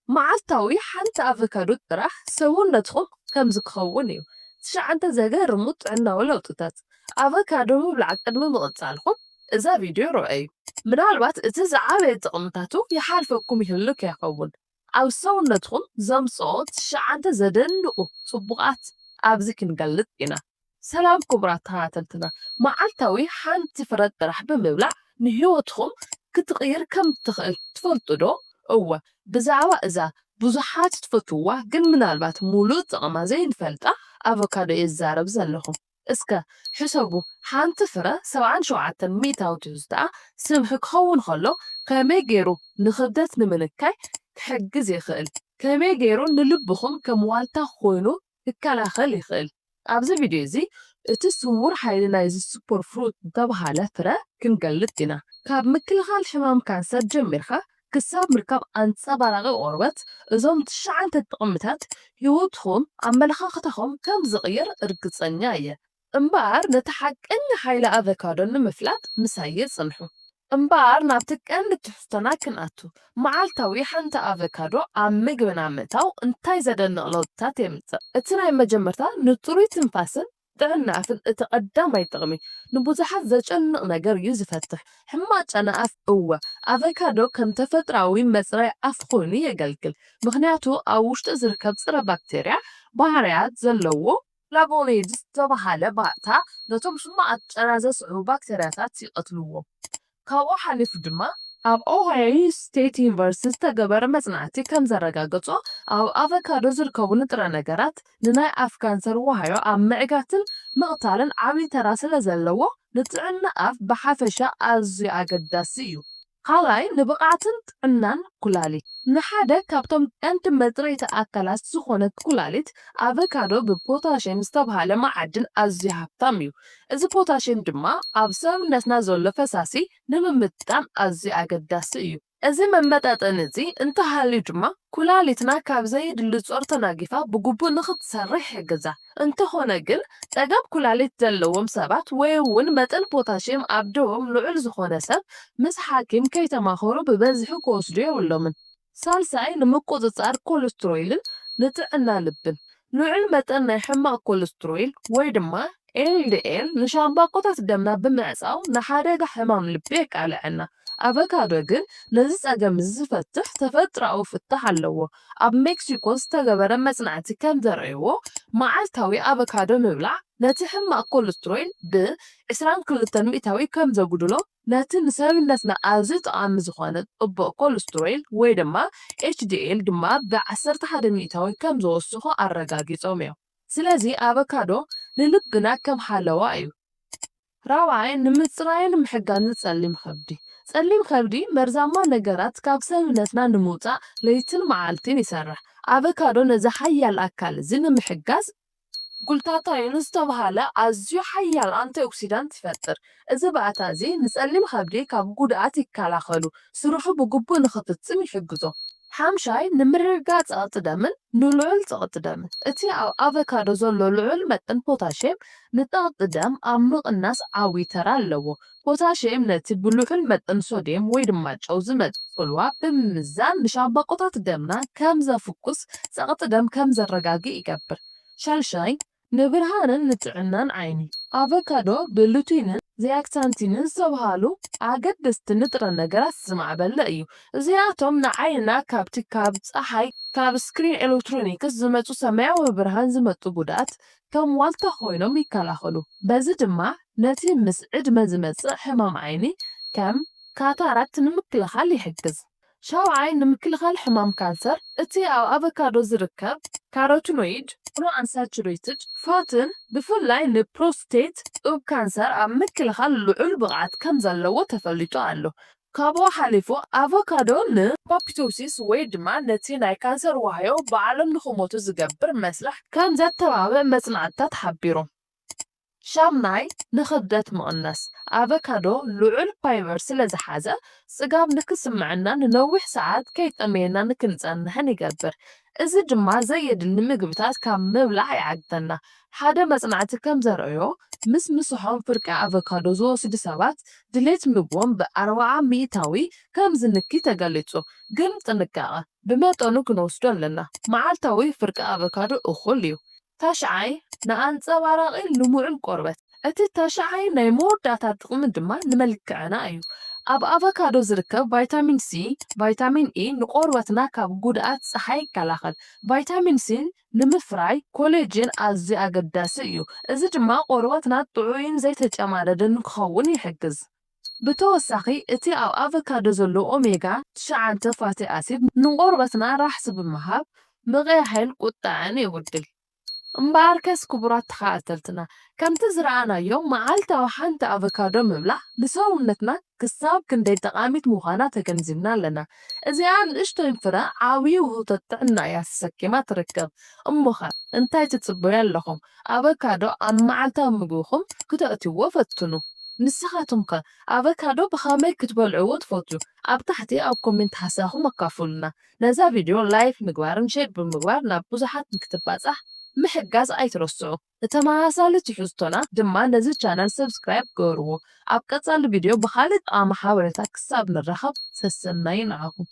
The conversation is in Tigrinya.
መዓልታዊ ሓንቲ ኣቮካዶ ጥራሕ ሰውነትኹም ከምዚ ክኸውን እዩ። ትሽዓተ ዘገርሙ ጥዕናዊ ለውጥታት ኣቮካዶ ምብላዕ ቅድሚ ምቕጻልኩም እዛ ቪድዮ ርኣዩ። ምናልባት እቲ ዝዓበየ ጥቕምታቱ ይሓልፈኩም ይህሉ ከይኸውን። ኣብ ሰውነትኩም ዘምጽኦ ትሽዓተ ዘደንቑ ጽቡቓት ኣብዚ ክንገልጽ ኢና። ሰላም ክቡራት ተኸታተልትና፣ መዓልታዊ ሓንቲ ፍረ ጥራሕ ብምብላዕ ንህይወትኩም ክትቕይር ከም ትኽእል ትፈልጡ ዶ? እወ፣ ብዛዕባ እዛ ብዙሓት ትፈትውዋ ግን ምናልባት ሙሉእ ጥቕማ ዘይንፈልጣ ኣቮካዶ እየ ዝዛረብ ዘለኹ። እስከ ሕሰቡ፣ ሓንቲ ፍረ ሰብዓን ሸውዓተን ሚእታዊ ትሕዝቶኣ ስብሒ ክኸውን ከሎ ከመይ ገይሩ ንኽብደት ንምንካይ ክሕግዝ ይኽእል? ከመይ ገይሩ ንልብኹም ከም ዋልታ ኮይኑ ክከላኸል ይኽእል? ኣብዚ ቪድዮ እዚ እቲ ስውር ሓይሊ ናይዚ ሱፐር ፍሩት ዝተባህለ ፍረ ክንገልጽ ኢና። ካብ ምክልኻል ሕማም ካንሰር ጀሚርካ ክሳብ ምርካብ ኣንጸባራቒ ቆርበት፣ እዞም ትሽዓተ ጥቕምታት ህይወትኹም ኣመለኻኽታኹም ከም ዝቕይር እርግጸኛ እየ። እምበኣር ነቲ ሓቀኛ ሓይሊ ኣቮካዶ ንምፍላጥ ምሳይ ጽንሑ። እምበኣር ናብቲ ቀንዲ ትሕዝቶና ክንኣቱ፣ መዓልታዊ ሓንቲ ኣቮካዶ ኣብ ምግብና ምእታው እንታይ ዘደንቕ ለውጥታት የምጽእ? እቲ ናይ መጀመርታ ንጽሩይ ትንፋስን ጥዕና ኣፍን እቲ ቀዳማይ ጥቕሚ። ንብዙሓት ዘጨንቕ ነገር እዩ ዝፈትሕ። ሕማቕ ጨና ኣፍ። እወ፣ ኣቮካዶ ከም ተፈጥሮኣዊ መጽረይ ኣፍ ኮይኑ የገልግል፣ ምኽንያቱ ኣብ ውሽጡ ዝርከብ ጸረ ባክተርያ ባህርያት ዘለዎ ፍላቮኖይድስ ዝተባህለ ባእታ ነቶም ሕማቓት ጨና ዘስዕቡ ባክተርያታት ይቐትልዎም። ካብኡ ሓሊፉ ድማ ኣብ ኦሃዮ ስቴት ዩኒቨርሲቲ ዝተገበረ መጽናዕቲ ከም ዘረጋገጾ ኣብ ኣቮካዶ ዝርከቡ ንጥረ ነገራት ንናይ ኣፍ ካንሰር ዋህዮ ኣብ ምዕጋትን ምቕታልን ዓብዪ ተራ ስለ ዘለዎ ንጥዕና ኣፍ ብሓፈሻ ኣዝዩ ኣገዳሲ እዩ። ካልኣይ ንብቕዓትን ጥዕናን ኩላሊት። ንሓደ ካብቶም ቀንዲ መጽረይቲ ኣካላት ዝኾነት ኩላሊት ኣቮካዶ ብፖታሽየም ዝተባህለ መዓድን ኣዝዩ ሃብታም እዩ። እዚ ፖታሽየም ድማ ኣብ ሰውነትና ዘሎ ፈሳሲ ንምምጥጣን ኣዝዩ ኣገዳሲ እዩ። እዚ መመጣጠኒ እዚ እንተሃልዩ ድማ ኩላሊትና ካብ ዘየድሊ ጾር ተናጊፋ ብግቡእ ንኽትሰርሕ ይሕግዛ። እንተኾነ ግን ጸገም ኩላሊት ዘለዎም ሰባት ወይ እውን መጠን ፖታሽየም ኣብ ደሞም ልዑል ዝኾነ ሰብ ምስ ሓኪም ከይተማኸሩ ብበዝሒ ክወስዱ የብሎምን። ሳልሳይ ንምቁጽጻር ኮለስትሮይልን ንጥዕና ልብን። ልዑል መጠን ናይ ሕማቕ ኮለስትሮይል ወይ ድማ ኤልዲኤል ንሻምባቆታት ደምና ብምዕጻው ንሓደጋ ሕማም ልቢ የቃልዐና። ኣቮካዶ ግን ነዚ ጸገም እዚ ዝፈትሕ ተፈጥሮኣዊ ፍታሕ ኣለዎ። ኣብ ሜክሲኮ ዝተገበረ መጽናዕቲ ከም ዘርእይዎ መዓልታዊ ኣቮካዶ ምብላዕ ነቲ ሕማቕ ኮለስትሮይል ብ ዕስራን ክልተን ሚእታዊ ከም ዘጉድሎ ነቲ ንሰብነትና ኣዝዩ ጠቓሚ ዝኾነ ጽቡቕ ኮለስትሮይል ወይ ድማ ኤችዲኤል ድማ ብዓሰርተ ሓደ ሚእታዊ ከም ዝወስኾ ኣረጋጊጾም እዮም። ስለዚ ኣቮካዶ ንልብና ከም ሓለዋ እዩ። ራብዓይ ንምጽራይን ምሕጋዝን ጸሊም ከብዲ። ጸሊም ከብዲ መርዛማ ነገራት ካብ ሰብነትና ንምውጻእ ለይትን መዓልትን ይሰርሕ። ኣቮካዶ ነዚ ሓያል ኣካል እዚ ንምሕጋዝ ጉልታታዮን ዝተባህለ ኣዝዩ ሓያል ኣንቲኦክሲዳንት ይፈጥር። እዚ ባእታ እዚ ንጸሊም ከብዲ ካብ ጉድኣት ይከላኸሉ፣ ስርሑ ብግቡእ ንኽፍጽም ይሕግዞ። ሓምሻይ ንምርግጋእ ጸቕጢ ደምን ንልዑል ጸቕጢ ደምን። እቲ ኣብ ኣቮካዶ ዘሎ ልዑል መጠን ፖታሽየም ንጸቕጢ ደም ኣብ ምቕናስ ዓቢ ተራ ኣለዎ። ፖታሽየም ነቲ ብልዑል መጠን ሶድየም ወይ ድማ ጨው ዝመጽእ ጽልዋ ብምምዛን ንሻምባቆታት ደምና ከም ዘፍኩስ ጸቕጢ ደም ከም ዘረጋግእ ይገብር። ሻልሻይ ንብርሃንን ንጥዕናን ዓይኒ። ኣቮካዶ ብሉቲንን ዚያክሳንቲንን ዝተባህሉ ኣገደስቲ ንጥረ ነገራት ዝማዕበለ እዩ። እዚኣቶም ንዓይንና ካብቲ ካብ ጸሓይ ካብ ስክሪን ኤሌክትሮኒክስ ዝመጹ ሰማያዊ ብርሃን ዝመጹ ጉድኣት ከም ዋልታ ኮይኖም ይከላኸሉ። በዚ ድማ ነቲ ምስ ዕድመ ዝመጽእ ሕማም ዓይኒ ከም ካታራክት ንምክልኻል ይሕግዝ። ሻውዓይ ንምክልኻል ሕማም ካንሰር እቲ ኣብ ኣቮካዶ ዝርከብ ካሮቲኖይድ ሞኖኣንሳቹሬትድ ፋትን ብፍላይ ንፕሮስቴት ጡብ ካንሰር ኣብ ምክልኻል ልዑል ብቕዓት ከም ዘለዎ ተፈሊጡ ኣሎ። ካብኡ ሓሊፉ ኣቮካዶ ንኣፖፕቶሲስ ወይ ድማ ነቲ ናይ ካንሰር ዋህዮ ባዕሎም ንኽሞቱ ዝገብር መስርሕ ከም ዘተባብዕ መጽናዕትታት ሓቢሮም። ሻምናይ፣ ንኽብደት ምቕናስ። ኣቨካዶ ልዑል ፋይበር ስለ ዝሓዘ፣ ጽጋብ ንክስምዐና ንነዊሕ ሰዓት ከይጠመየና ንክንጸንሕን ይገብር። እዚ ድማ ዘየድሊ ምግብታት ካብ ምብላዕ ይዓግተና። ሓደ መጽናዕቲ ከም ዘርእዮ፣ ምስ ምስሖም ፍርቂ ኣቨካዶ ዝወስዱ ሰባት ድሌት ምግቦም ብኣርብዓ ሚእታዊ ከም ዝንኪ ተገሊጹ። ግን ጥንቃቐ፣ ብመጠኑ ክንወስዶ ኣለና። መዓልታዊ ፍርቂ ኣቨካዶ እኹል እዩ። ታሽዓይ፣ ንኣንጸባራቒ ልሙዕን ቆርበት። እቲ ታሽዓይ ናይ መወዳእታ ጥቕሚ ድማ ንመልክዕና እዩ። ኣብ ኣቨካዶ ዝርከብ ቫይታሚን ሲ፣ ቫይታሚን ኢ ንቆርበትና ካብ ጉድኣት ጸሓይ ይከላኸል። ቫይታሚን ሲ ንምፍራይ ኮሌጅን ኣዝዩ ኣገዳሲ እዩ። እዚ ድማ ቆርበትና ጥዑይን ዘይተጨማደደን ንክኸውን ይሕግዝ። ብተወሳኺ፣ እቲ ኣብ ኣቨካዶ ዘሎ ኦሜጋ ትሽዓተ ፋቲ ኣሲድ ንቆርበትና ራሕሲ ብምሃብ ምቕያሕን ቁጥዐን የጉድል። እምበኣርከስ ክቡራት ተኸታተልትና፣ ከምቲ ዝረኣናዮ መዓልታዊ ሓንቲ ኣቨካዶ ምብላዕ ንሰውነትና ክሳብ ክንደይ ጠቓሚት ምዃና ተገንዚብና ኣለና። እዚኣ ንእሽቶይ ፍረ ዓብዪ ውህብቶት ጥዕና እያ ተሰኪማ ትርከብ። እሞኸ እንታይ ትጽበዩ ኣለኹም? ኣቨካዶ ኣብ መዓልታዊ ምግብኹም ክተእትዎ ፈትኑ። ንስኻትኩም ከ ኣቨካዶ ብኸመይ ክትበልዕዎ ትፈትዩ? ኣብ ታሕቲ ኣብ ኮሜንት ሓሳብኩም ኣካፍሉና። ነዛ ቪድዮ ላይክ ምግባርን ሼር ብምግባር ናብ ብዙሓት ንክትባጻሕ ምሕጋዝ ኣይትረስዑ። ንተመሳሳሊ ትሕዝቶና ድማ ነዚ ቻነል ሰብስክራይብ ግበርዎ። ኣብ ቀጻሊ ቪድዮ ብኻልእ ጠቓሚ ሓበሬታ ክሳብ ንራኸብ ሰሰናዩ ንዓኹም።